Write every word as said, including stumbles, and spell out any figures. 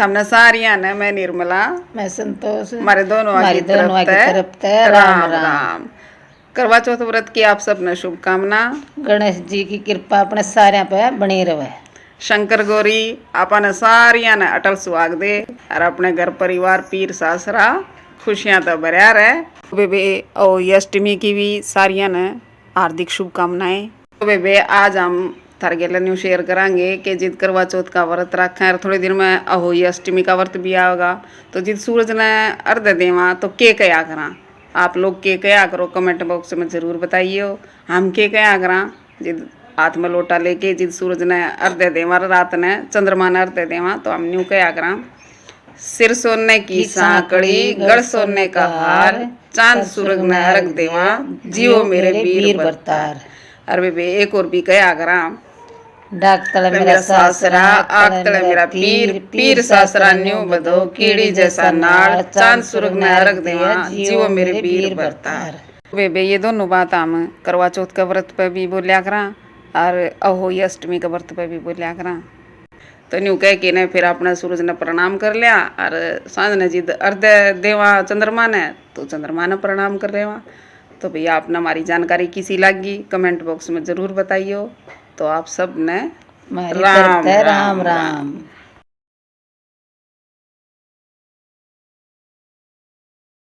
हमने सारियां ने, मैं निर्मला, मैं संतोष, हमारे दोनों हमारी आगे दोनों तरफ आगे तै तरफ तै राम राम राम। राम। करवा चौथ व्रत की आप सब ने शुभकामना। गणेश जी की कृपा अपने सारियां पे बनी रहे। शंकर गौरी आपा ने सारियां ने अटल सुहाग दे और अपने घर परिवार पीर सासरा खुशियां तो भरया रहे। बेबे, ओ अष्टमी की भी सारियां ने हार्दिक शुभकामनाएं। तो बेबे, आज हम थारे गेले न्यू शेयर करांगे कि जिद करवा चौथ का व्रत रखें और थोड़े दिन में अहोई अष्टमी का व्रत भी आवेगा, तो जिद सूरज ने अर्घ देवा तो के कया करा? आप लोग के कया करो, कमेंट बॉक्स में जरूर बताइयो। हम के कया करा, जिद हाथ में लोटा लेके जिद सूरज ने अर्घ देवा, रात ने चंद्रमा ने अर्घ देवा, तो हम न्यू कया करा, सिर सोने की सांकड़ी, गल सोने का हार, चांद सुरग ने अर्घ देवा, जियो मेरे वीर भरतार। अरे बेबे, एक और भी कया करा, डाक तले मेरा सासरा, आग तले मेरा पीर, पीर सासरा न्यू बदो, कीड़ी जैसा नाल, चांद सुरग ने अर्घ देवा, जियो मेरे वीर भरतार। बेबे, ये दोनों बात हम करवा चौथ के व्रत पे भी बोल्या करा और अहोई अष्टमी के व्रत पे भी बोल्या करा। तो न्यू कह के ने फिर आपने सूरज ने प्रणाम कर लिया और सांझ ने जिद अर्घ देवा चंद्रमा ने, तो चंद्रमा ने प्रणाम कर लेवा। तो भैया, आपने हमारी जानकारी किसी लागी, कमेंट बॉक्स में जरूर बताइयो। तो आप सब ने हमारी राम, तरफ से राम, राम, राम। राम।